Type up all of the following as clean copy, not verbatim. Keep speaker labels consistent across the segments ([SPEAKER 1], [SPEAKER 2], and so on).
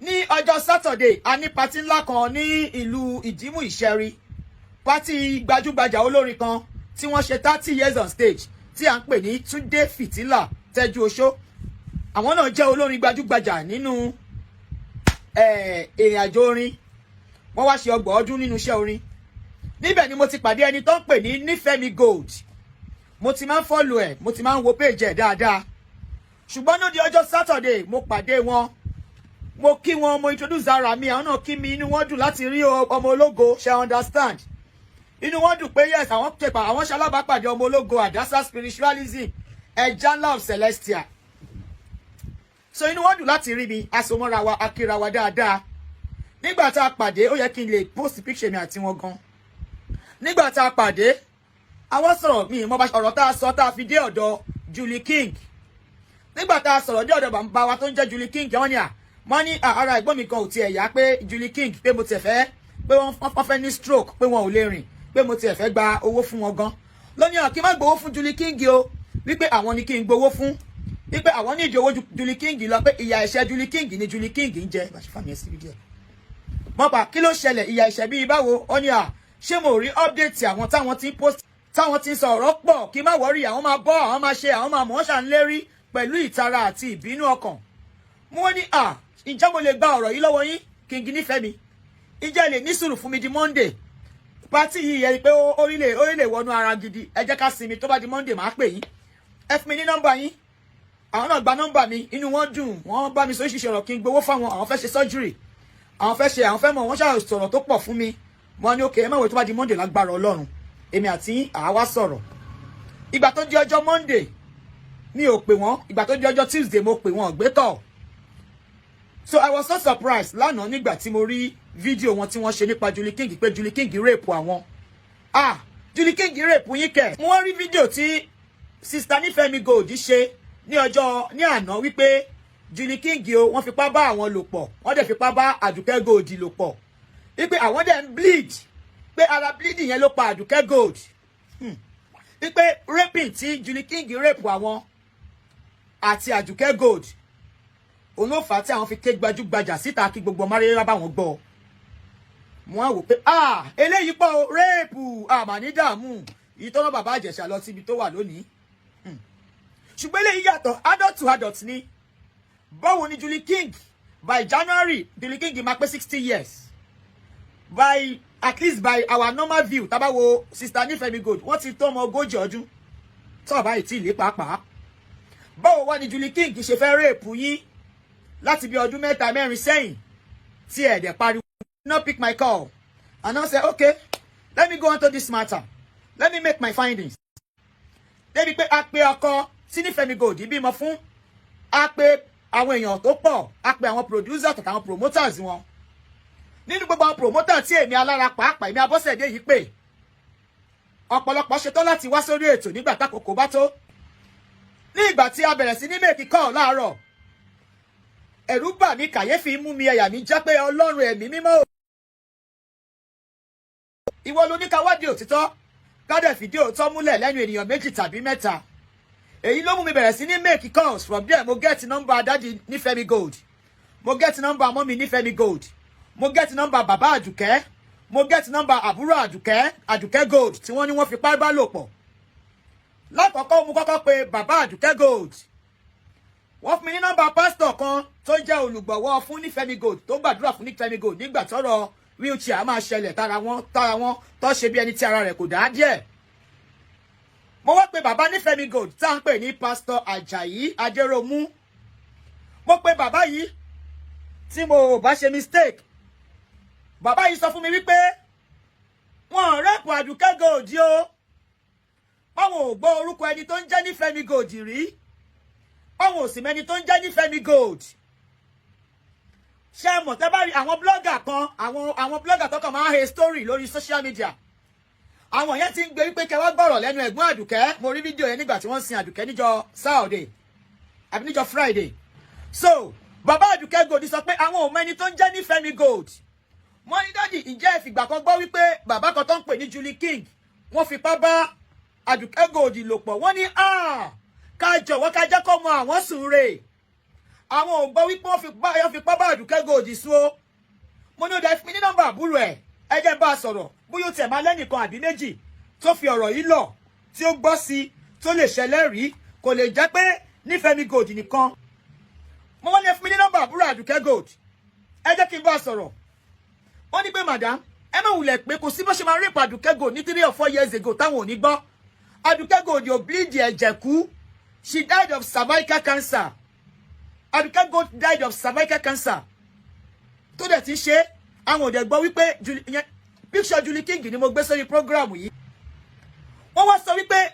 [SPEAKER 1] Ní ọjọ́ Saturday, a ní party ńlá kan ní ìlú Ìdímù Ìṣẹ́rí, party gbajúgbajà olórin kan tí wọ́n ṣe 30 years on stage, tí à ń pè ní Túndé Fìtílà Tẹ́jú Oṣó. Àwọn náà jẹ́ olórin gbajúgbajà nínú ìrìn àjò orin. Wọ́n wá ṣe 30 ọdún nínú iṣẹ́ orin. Níbẹ̀ ni mo ti pàdé ẹni tó ń pè ní Nífẹ̀mí Gold. Mo ti máa ń follow ẹ̀, mo ti máa ń wo page ẹ̀ dáadáa, ṣùgbọ́n ní ọjọ́ Saturday, mo pàdé wọn, mo kí wọn, mo introduce ara mi, àwọn náà kí mi. Inú wọn dùn láti rí ọmọ ológo, ṣe understand? Inú wọn dùn pé yes, àwọn pèpà, àwọn ṣalábàápàdé ọmọ ológo, Àdásá Spiritualism, ẹja ńlá of Celestia. So inú wọn dùn láti rí mi, asomọ́ra wa, akíra wa dáadáa. Nígbà tá a pàdé, ó yẹ kí n lè post picture mi àti wọn gan. Nígbà tá a pàdé, àwọn sọ̀rọ̀ mi ìmọ̀ bá ọ̀rọ̀ tá a sọ tá a fi dé ọ̀dọ̀ Julie King. Nígbà tá a sọ̀rọ̀ dé ọ̀dọ̀ bàbá wa tó ń jẹ́ Julie King, wọ́n ní à wọ́n ní ara ẹ̀gbọ́n mi kan ò tiẹ̀ yá, pé Julie King, pé mo tiẹ̀ fẹ́ pé wọ́n fẹ́ ní stroke, pé wọn ò lè rìn, pé mo tiẹ̀ fẹ́ gba owó fún wọn gan. Lónìí à kí n má gbowó fún Julie King o, wípé àwọn ni kí n gbowó fún, wípé àwọn ní ìdí owó Julie King lọ, pé ìyà ẹ̀ṣẹ̀ Julie King ni Julie King ń jẹ. Mọ́ pa kí ló ṣẹlẹ̀? Ìyà ẹ̀ṣẹ̀ bíi báwo? Ó ní à ṣé mo rí update àwọn táwọn ti ń post, táwọn ti ń sọ ọ̀rọ̀ pọ̀, kí má worry, àwọn máa bọ́, àwọn máa ṣe, àwọn máa mọ̀ ọ́n ṣà ń lérí pẹ̀lú ìtara àti ìbínú ọkàn. Mo ní à ǹjẹ́ mo lè gba ọ̀rọ̀ yìí lọ́wọ́ yín, King Nífẹ̀mí? Ǹjẹ́ lè ní sùúrù fún mi di Monday? Party yìí yẹ pé orílẹ̀ wọnú ara gidi. Ẹ jẹ́ ká sinmi, tó bá di Monday, máa pè yín. Ẹ fún mi ní nọ́mbà yín. Àwọn náà gba nọ́mbà mi, inú wọn dùn, wọ́n bá mi sọ oríṣiríṣi ọ̀rọ̀, kí n gbowó fáwọn, àwọn fẹ́ ṣe surgery, àwọn fẹ́ ṣe, àwọn fẹ́ mọ̀, wọ́n ṣàrò sọ̀rọ̀ tó pọ̀ fún mi. Wọ́n ní okay, ẹ má wò, tó bá di Monday, lágbára Ọlọ́run, èmi àti yín àá wá sọ̀rọ̀. Ìgbà tó di ọjọ́ Monday, mi ò pè wọ́n. Ìgbà tó di ọjọ́ Tuesday, mo pè wọ́n, gbé tọ̀. So I was so surprised lánàá nígbà tí mo rí fídíò wọn tí wọ́n ṣe nípa Julie King, pé Julie King rape àwọn. Ah, Julie King rape yín kẹ̀? Mo wọ́n rí fídíò tí Sister Nífẹ̀mí Gold ṣe ní ọjọ́ ní àná, wípé Julie King o, wọ́n fipá bá àwọn lò pọ̀, wọ́n dẹ̀ fipá bá Àdùkẹ́ Gold lò pọ̀, wípé àwọn dẹ̀ ń bleed, pé ara bleeding yẹn ló pa Àdùkẹ́ Gold, wípé raping tí Julie King rape àwọn àti Àdùkẹ́ Gold, òun ló fà á tí àwọn fi ké gbajúgbajà síta kí gbogbo ọmọ aráyé bá wọn gbọ́. Mo á wò pé ah, eléyìí pọ̀ o, rape àmà ní dààmú èyí tó rán bàbá Ìjẹ̀ṣà lọ síbi tó wà lónìí. Ṣùgbọ́n eléyìí yàtọ̀, adult to adult ni. Báwo ni Julie King, by January, Julie King máa pé 60 years, by at least by our normal view. Tá bá wo Sister Nífẹ̀mí Gold, wọ́n ti tó ọmọ 40 ọdún tó bá ìtì ìlé pàápàá. Báwo wá ni Julie King ṣe fẹ́ rape yín láti bí ọdún 3, 4 sẹ́yìn tí ẹ̀ dẹ̀ pariwo? No pick my call, and I say, "Okay, let me go on to this matter, let me make my findings." Débi pé a pe ọkọ tí Nífẹ̀mí Gold bímọ fún, a pe àwọn èèyàn tó pọ̀, a pe àwọn producers àtàwọn promoters wọn. Nínú gbogbo àwọn promoter tí èmi alára pàápàá, èmi Abọ́sẹ̀dé yìí pè, ọ̀pọ̀lọpọ̀ ṣetán láti wá sórí ètò nígbà tákòókò bá tó. Ní ìgbà tí a bẹ̀rẹ̀ sí ní make call láàárọ̀, ẹ̀rù bà mí, kàyéfì mú mi, ẹ̀yà mi já pé Ọlọ́run ẹ̀mí mímọ́ o, ìwọ ló ní ká wádìí òtítọ́, ká dẹ̀ fìdí òótọ́ múlẹ̀ lẹ́nu ènìyàn méjì tàbí mẹ́ta. Èyí ló mú mi bẹ̀rẹ̀ sí ní make calls. From there, mo get number daddy Nífẹ̀mí Gold, mo get number mummy Nífẹ̀mí Gold, mo get number bàbá Àdùkẹ́, mo get number àbúrò Àdùkẹ́, Àdùkẹ́ Gold tí wọ́n ní wọ́n fipá bá lò pọ̀. Lákọ̀ọ́kọ́, mo kọ́kọ́ pe bàbá Àdùkẹ́ Gold. Wọ́n fún mi ní nọ́mbà pásítọ̀ kan tó jẹ́ olùgbọ̀wọ́ fún Nífẹ̀mí Gold, tó gbàdúrà fún Nífẹ̀mí Gold nígbà tọ́rọ̀ wheelchair máa ṣẹlẹ̀, tára wọn tó ṣe bí ẹni tí ara rẹ̀ kò dá díẹ̀. Mo wá pe bàbá Nífẹ̀mí Gold tá à ń pè ní Pásítọ̀ Àjàyí Adéròmú. Mo pe bàbá yìí, tí mo ò bá ṣe mistake, bàbá yìí sọ fún mi wípé wọn rape Àdùkẹ́ Gold o, báwọn ò gbọ́ orúkọ ẹni tó ń jẹ́ Nífẹ̀mí Gold rí, báwọn ò sì mẹ́ni tó ń jẹ́ Nífẹ̀mí Gold. Ṣé ẹ mọ̀, tẹ́ bá rí àwọn blogger kan, àwọn blogger tó kàn máa ń he story lórí social media, àwọn yẹn ti ń gbé wípé kẹwàá gbọ́rọ̀ lẹ́nu ẹ̀gbọ́n Àdùkẹ́. Mo rí fídíò yẹn nígbà tí wọ́n sin Àdùkẹ́ níjọ́ Saturday àbí níjọ́ Friday. So bàbá Àdùkẹ́ Gold sọ pé àwọn ò mọ ẹni tó ń jẹ́ Nífẹ̀mí Gold. Wọ́n ní, "Daddy, ǹjẹ́ ẹ fìgbà kan gbọ́ wípé bàbá kan tó ń pè ní Julie King, wọ́n fipá bá Àdùkẹ́ Gold lò pọ̀?" Wọ́n ní ká jọ̀wọ́, ká jẹ́ kó mọ àwọn sùn rè. Àwọn ò gbọ́ wípé wọ́n fi pá bá Àdùkẹ́ Gold sùn o. Mo ní ó dá, fún mi ní nọ́mbà àbúrò ẹ̀, ẹ jẹ́ n bá a sọ̀rọ̀, bóyá ó tiẹ̀ máa lẹ́nìkan àbí méjì tó fi ọ̀rọ̀ yìí lọ̀, tí ó gbọ́ sí, tó lè ṣẹlẹ̀ rí. Kò lè jẹ́ pé Nífẹ̀mí Gold nìkan. Mo wọ́n ní ẹ fún mi ní nọ́mbà àbúrò Àdùkẹ́ Gold, ẹ jẹ́ kí n bá a sọ̀rọ̀. Ó ní pé, "Madam, ẹ má wulẹ̀ pé kò sí bó ṣe máa rape Àdùkẹ́ Gold ní 3 or 4 years ago táwọn ò ní gbọ́. Àdùkẹ́ Gold ò bleed ẹ̀jẹ̀ kú. She died of cervical cancer. Àdùkẹ́ Gold died of cervical cancer tó dẹ̀ ti ṣe. Àwọn ò dẹ̀ gbọ́ wípé picture Julie King ni mo gbé sórí program yìí." Wọ́n wá sọ wípé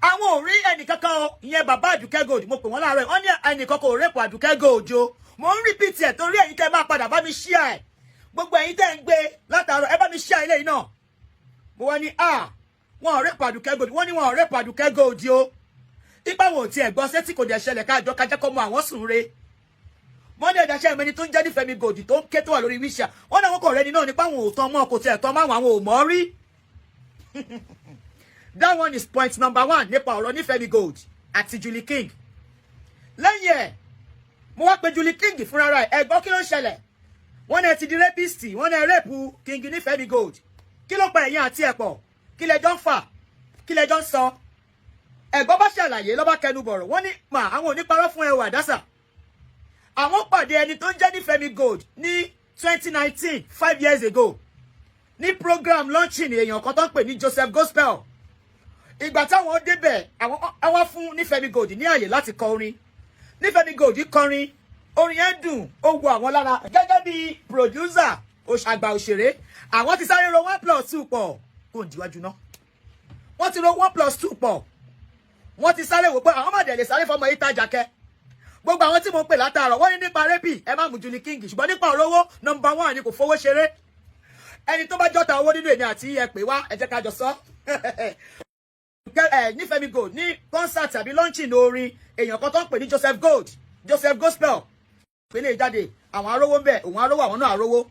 [SPEAKER 1] àwọn ò rí ẹnìkankan o. Ìyẹn bàbá Àdùkẹ́ Gold, mo pè wọ́n láàárọ̀, wọ́n ní ẹnìkan kò rape Àdùkẹ́ Gold o. Mo ń repeat ẹ̀ torí ẹ̀yin tẹ́ máa padà bá mi share ẹ̀. Gbogbo ẹ̀yin tẹ́ ń gbé látàárọ̀, ẹ bá mi share eléyìí náà. Mo wá ní a wọn ò rape Àdùkẹ́ Gold. Wọ́n ní wọn ò rape Àdùkẹ́ Gold o. Ipa wọn ò tiẹ̀ gbọ́ sétí, kò dẹ̀ ṣẹlẹ̀ káàjọ kájẹ́ kọ́ mọ àwọn sùn re. Wọ́n ní ẹ̀dá ṣẹ́ ẹ̀mẹ́ni tó ń jẹ́ Nífẹ̀mí Gold tó ń ké, tó wà lórí wíṣà. Wọ́n náà wọ́n kọ̀ rẹ́ni náà nípa àwọn òótọ́ mọ́, kò tiẹ̀ tọ́ mọ́ àwọn, àwọn ò mọ̀ rí. That one is point number one nípa ọ̀rọ̀ Nífẹ̀mí Gold àti Julie King. Lẹ́yìn ẹ̀, mo wá pe Julie King fúnra rẹ̀. Ẹ gbọ́, kí ló ń ṣẹlẹ̀? Wọ́n ní ẹ ti di rapist, wọ́n ní ẹ rape King Nífẹ̀mí Gold. Kí ló pa ẹ̀yin àti ẹ̀ pọ̀? Kí lẹjọ́ ń fà? Kí lẹjọ́ ń sọ? Ẹ̀gbọ́n bá ṣàlàyé lọ́ba kẹnu bọ̀rọ̀. Wọ́n ní mà àwọn ò ní parọ́ fún ẹwà àdásà. Àwọn pàdé ẹni tó ń jẹ́ Nífẹ̀mí Gold ní 2019, 5 years ago, ní program launching èèyàn kan tó ń pè ní Joseph Gospel. Ìgbà táwọn débẹ̀, àwọn fún Nífẹ̀mí Gold ní àyè láti kọ orin. Nífẹ̀mí Gold kọrin, orin yẹn dùn, ó wo àwọn lára. Gẹ́gẹ́ bí producer, àgbà òṣèré, àwọn ti sáré ro one plus two pọ̀. Kò ń díwájú náà, wọ́n ti ro one plus two pọ̀. Wọ́n ti sáré wò pé àwọn má dẹ̀ lè sáré fọmọ yìí tajà kẹ́. Gbogbo àwọn tí mo ń pè látàárọ̀, wọ́n ní nípa rape, ẹ má mú Julie King, ṣùgbọ́n nípa ọ̀rọ̀ owó, number one ni, kò fowó ṣeré. Ẹni tó bá jọ́ta owó nínú èmi àti ẹ pè wá, ẹ jẹ́ ká jọ sọ. Ẹ Nífẹ̀mí Gold ní concert àbí launching orin èèyàn kan tó ń pè ní Joseph Gold, Joseph Gospel, ìpínlẹ̀ jáde. Àwọn arówó ń bẹ̀, òun arówó, àwọn náà arówó,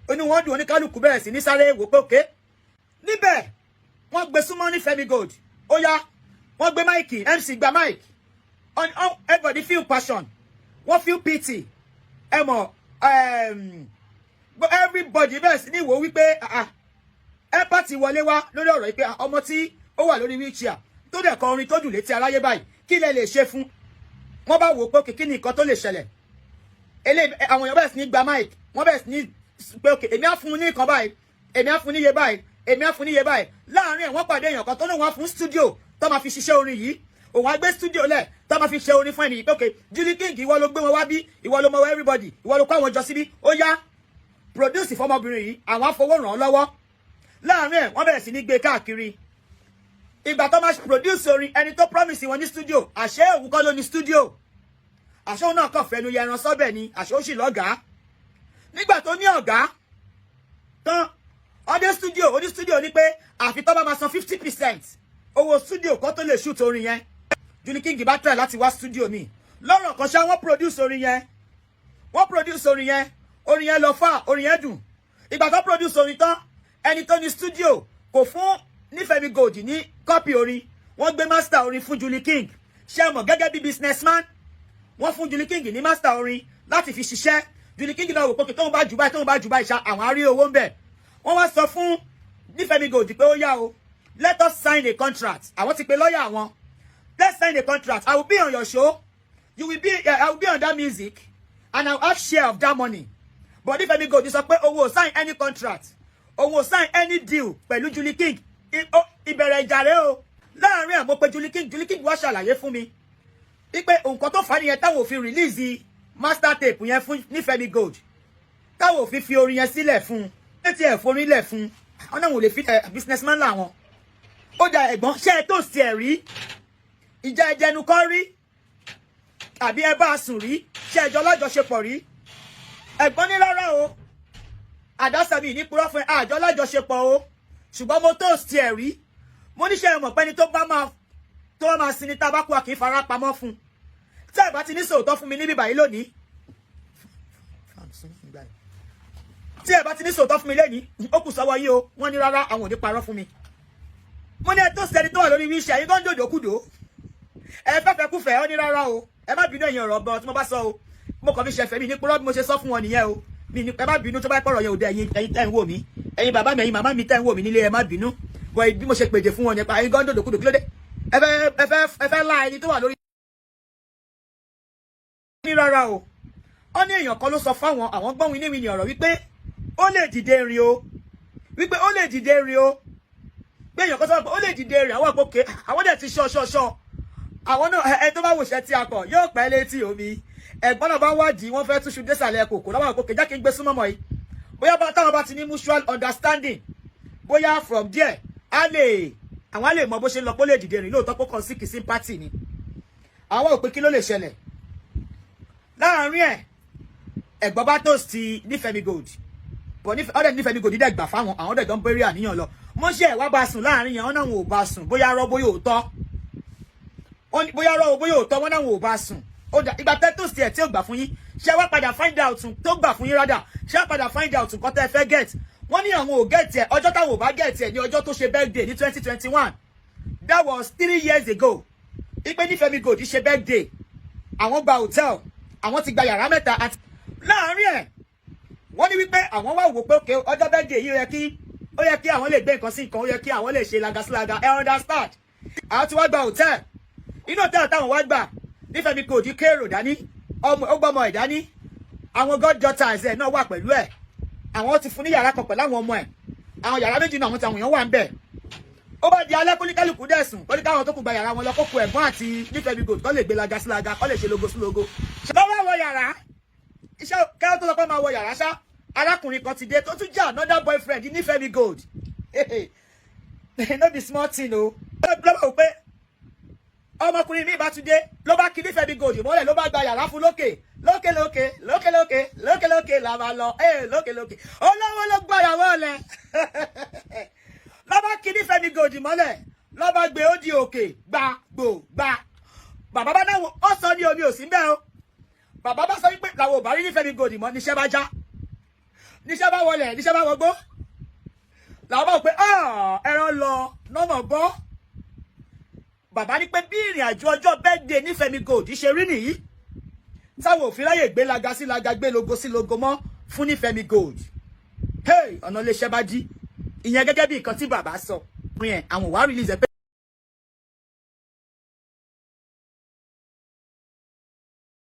[SPEAKER 1] inú wọn dùn. Oníkálukú bẹ̀rẹ̀ sí ní sáré wò pé òkè níbẹ̀ wọ́n gbé súnmọ́ Nífẹ̀mí Gold. Ó yá, wọ́n gbé mic, MC gba mic on, everybody feel passion, wọ́n feel pity. Ẹ mọ̀, everybody bẹ̀rẹ̀ sí ní wò wípé empathy wọlé wá lórí ọ̀rọ̀ yìí pé ọmọ tí ó wà lórí wheelchair tó dẹ̀ kọ orin tó dùn létí aráyé báyìí, kí lẹ lè ṣe fún? Wọ́n bá wò pé kí ni nǹkan tó lè ṣẹlẹ̀ eléyìí. Àwọn èèyàn bẹ̀rẹ̀ sí ní gba mic, wọ́n bẹ̀rẹ̀ sí ní pé òkè, èmi á fún un ní nǹkan báyìí, èmi á fún un níye báyìí, èmi á fún un níye báyìí. Láàárín ẹ̀, wọ́n pàdé èèyàn kan tó ní wọ́n á fún studio tó máa fi ṣiṣẹ́ orin yìí. Òun á gbé studio lẹ̀ tó máa fi ṣe orin fún ẹni yìí pé òkè, Julie King, ìwọ ló gbé wọn wá bí, ìwọ ló mọ everybody, ìwọ ló kó àwọn jọ síbí. Ó yá, produce fọmọbìnrin yìí, àwọn á fowó ràn án lọ́wọ́. Láàárín ẹ̀, wọ́n bẹ̀rẹ̀ sí ní gbé káàkiri. Ìgbà tó máa produce orin, ẹni tó promise wọn ní studio, àṣé òun kọ́ ló ní studio? Àṣé òun náà kàn fẹnu yẹran sọ́bẹ̀ ni? Àṣé ó sì lọ́gàá? Nígbà tó ní ọ̀gá tán, ọdẹ studio, oní studio ní pé àfi tó bá máa san 50% owó studio kó tó lè shoot orin yẹn. Julie King bá try láti wá studio mi lọ́rọ̀ kan ṣá. Wọ́n produce orin yẹn, wọ́n produce orin yẹn, orin yẹn lọ fà, orin yẹn dùn. Ìgbà tó produce orin tán, ẹni tó ní studio kò fún Nífẹ̀mí Gold ní copy orin. Wọ́n gbé master orin fún Julie King. Ṣé mọ̀, gẹ́gẹ́ bí businessman, wọ́n fún Julie King ní master orin láti fi ṣiṣẹ́. Julie King náà wò pé tóun bá jù báyìí, tóun bá jù báyìí ṣá, àwọn á rí owó ń bẹ̀. Wọ́n wá sọ fún Nífẹ̀mí Gold pé ó yá o, let us sign a contract. Àwọn ti pe lọ́ọ̀yà àwọn. "Let's sign a contract. I will be on your show, you will be I will be on that music and I will have share of that money." But Nífẹ̀mí Gold sọ pé òun ò sign any contract, òun ò sign any deal pẹ̀lú Julie King. Ìbẹ̀rẹ̀ ìjà rẹ̀ o. Láàárín ẹ̀, mo pe Julie King. Julie King wá ṣàlàyé fún mi wípé nǹkan tó fà á nìyẹn táwọn ò fi release master tape yẹn fún Nífẹ̀mí Gold, táwọn ò fi orin yẹn sílẹ̀ fún un, létí ẹ̀ forin lẹ̀ fún un. Àwọn náà wò lè fi businessman làwọn. Ó da ẹ̀gbọ́n, ṣé ẹ tó sí ẹ̀ rí ìjà ẹjẹnu kọ́ rí, àbí ẹ bá a sùn rí? Ṣé ẹjọ́ lájọṣepọ̀ rí? Ẹ̀gbọ́n ní rárá o, àdásàbí ní purọ́ fún ẹ, àjọ lájọṣepọ̀ o, ṣùgbọ́n mo tó sí ẹ̀ rí. Mo ní ṣe é mọ̀ pé ẹni tó bá máa sinmi tá a bá kú, a kì í fara pamọ́ fún un. Tí ẹ bá ti ní sòótọ́ fún mi níbí báyìí lónìí, tí ẹ bá ti ní sòótọ́ fún mi lẹ́nìí, ó kù sọ́wọ́ yìí o. Wọ́n ní rárá, àwọn ò ní parọ́ fún mi. Mo ní ẹ tó sẹ́ni tó wà lórí wíṣẹ́ yín tó ń dòdò kúdò, ẹ fẹ́fẹ́ kúfẹ́. Ó ní rárá o, Ẹ má bínú ẹ̀yin, ọ̀rọ̀ ọgbọ́n tí mo bá sọ o, mo kàn fi ṣẹ̀fẹ̀ mi ní púrọ́. Bí mo ṣe sọ fún wọn nìyẹn o. Mi ní ẹ má bínú tó bá pọ̀rọ̀ yẹn ò dé. Ẹ̀yin tẹ́ ń wò mí, ẹ̀yin bàbá mi, ẹ̀yin màmá mi tẹ́ ń wò mí nílé, ẹ má bínú bọ́ bí mo ṣe pèdè fún wọn nípa ẹ̀yin gọ́ńdò dòkúdò. Kí ló dé? Ẹ fẹ́ lá ẹni tó wà lórí ní rárá o. Ó ní èèyàn kan ló sọ fáwọn, àwọn gbọ́n wíní wíní ọ̀rọ̀ wípé ó lè dìde rìn o, wípé ó lè dìde rìn o, pé èèyàn kan sọ pé ó lè dìde rìn. Àwọn àpòkè àwọn dẹ̀ ti ṣọ́ ṣọ́ ṣọ́ àwọn náà. Ẹ tó bá wòṣẹ́ tí a kọ̀ yóò pẹ́ létí omi. Ẹ̀gbọ́n náà bá wádìí, wọ́n fẹ́ túṣu désàlẹ̀ kòkó lọ́wọ́ àpòkè jẹ́ kí n gbé súnmọ́ mọ́ yìí, bóyá táwọn bá ti ní mutual understanding, bóyá from there á lè àwọn á lè mọ bó ṣe ń lọ, pé ó lè dìde rìn lóòótọ́, pé kàn sí kìsí party ni. Àwọn ò pé kí ló lè ṣẹlẹ̀ láàárín ẹ̀. Ẹ̀gbọ́n bá toast Nífẹ̀mí Gold but ọ̀dẹ̀ Nífẹ̀mí Gold dẹ̀ gbà fáwọn, àwọn dẹ̀ jọ ń bẹ̀rẹ̀ àníyàn lọ. Wọ́n ṣe ẹ̀ wá bá sùn láàárín yẹn, wọ́n náà wọn ò bá sùn. Bóyá rọ́, bóyá òótọ́, bóyá rọ́, bóyá òótọ́, wọ́n náà wọn ò bá sùn. Ó dà, ìgbà tẹ́ toast ẹ̀ tí ò gbà fún yín, ṣé wá padà find out tó gbà fún yín rádà? Ṣé wá padà find out nǹkan tẹ́ fẹ́ get? Wọ́n ní àwọn ò get ẹ̀. Ọjọ́ táwọn ò bá get ẹ̀ ní ọjọ́ tó ṣe birthday ní 2021. That was 3 years ago. Ìpè Nífẹ̀mí Gold ṣe birthday, àwọn gba hotel, àwọn ti gba yàrá mẹ́ta àti láàárín ẹ̀. Wọ́n ní wípé àwọn wá wò pé òkè ọjọ́ birthday yìí, ó yẹ kí àwọn lè gbé nǹkan sí nǹkan, ó yẹ kí àwọn lè ṣe lagasílaga, ẹ understand. Àwọn tí wọ́n gba hotel, inú hotel táwọn wá gbà, Nífẹ̀mí Gold kérò dání, ọmọ ó gbọ́mọ ẹ̀ dání, àwọn goddaughters ẹ̀ náà wà pẹ̀lú ẹ̀. Àwọn ti fún ní yàrá kan pẹ̀lú àwọn ọmọ ẹ̀. Àwọn yàrá méjì náà, àwọn tí àwọn èèyàn wà ń bẹ̀. Ó bá di alẹ́, kólíkálùkù dẹ̀sùn, kólí káwọn tó kù gba yàrá wọn lọ, kókó ẹ̀gbọ́n àti Nífẹ̀mí Gold kọ́ lè gbé laga sí laga, kọ́ lè ṣe logo sí logo. Lọ́wọ́ wọ yàrá iṣẹ́ kẹ́rọ́ tó lọ pé máa wọ yàrá ṣá, arákùnrin kan ti dé tó tún jẹ́ another boyfriend Nífẹ̀mí Gold. No be small thing o. Lọ́wọ́ wò pé ọmọkùnrin mi bá tún dé, ló bá kí Nífẹ̀mí Gold mọ́lẹ̀, ló bá gba yàrá fún lókè lókè lókè lókè lókè lókè lókè là máa lọ ẹ lókè lókè. Olówó ló gbọ́ ìyàwó ọ̀lẹ̀, ló bá kí Nífẹ̀mí Gold mọ́lẹ̀, ló bá gbé ó di òkè gbà gbò gbà. Bàbá bá dáwọ́, ó sọ ní omi ò sí bẹ́ẹ̀ o. Bàbá bá sọ wípé làwọn ò bá rí Nífẹ̀mí Gold mọ́. Níṣẹ́ bá já, níṣẹ́ bá wọlé, níṣẹ́ bá wọgbó, làwọn bá wò pé ẹran lọ nọ́mọ̀ bọ́. Bàbá ní pé bí ìrìn àjò ọjọ́ birthday Nífẹ̀mí Gold ṣe rí nìyí, táwọn òfin ráyè gbé laga sí laga, gbé logo sí logo mọ́ fún Nífẹ̀mí Gold. Hey, ọ̀nà iléeṣẹ́ bá dí. Ìyẹn gẹ́gẹ́ bí nǹkan tí bàbá sọ. Àwọn ò wá release ẹ̀ pé